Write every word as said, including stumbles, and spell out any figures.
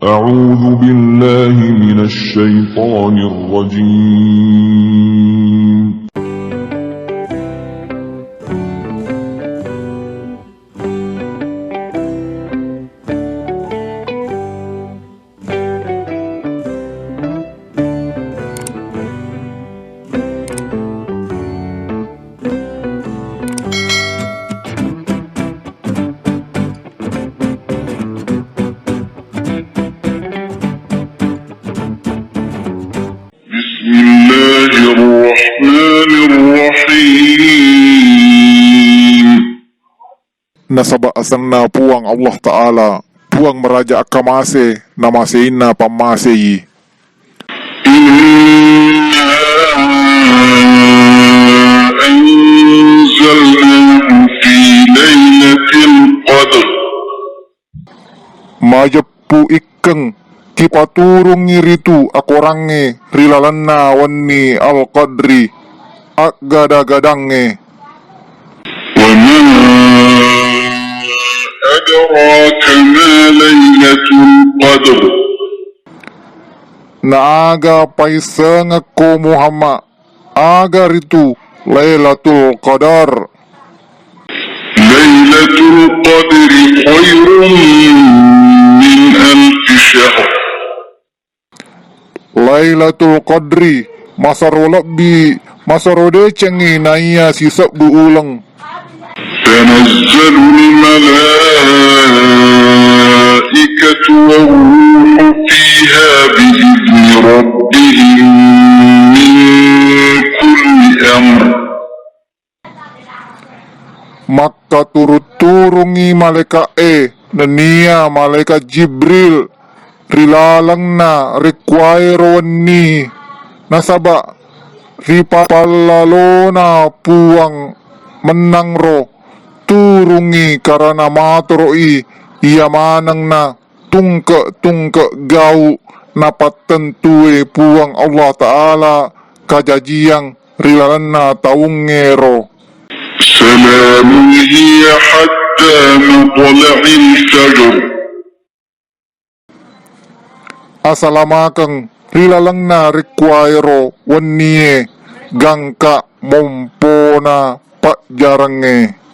أعوذ بالله من الشيطان الرجيم. بسم الله الرحمن الرحيم. Nasaba asenna Puang Allah Ta'ala, Puang maraja akkamase, namaseinna pammasei. إنا أنزلناه في ليلة القدر. Majeppu ikkeng, kipaturungngi ritu akorangnge ri lalenna wenni Al-Qadri, aggada-gadangnge. وما أدراك ما ليلة القدر. Na aga paissengekko Muhammad, aga ritu Lailatul Qadar? ليلة القدر خير من ألف شهر. Lailatul Qadri masero lebbi, masero decengngi naiya sisebbu uleng. تنزل الملائكة والروح فيها بإذن ربهم من كل أمر. Makkaturu-turungngi malaeka'e, nennia malaeka Jibril, ri lalengna rekkuwaero wenni, nasaba ripapallalona Puang mennangro turungngi karana matoro'i iya manengna tungke-tungke gau napattentue Puang Allah Ta'ala kajajiang ri lalenna taungngero. سلام هي حتى مطلع الفجر. Asalamakeng ri lalengna rekkuwaero wennie gangka mompona pajjarengnge.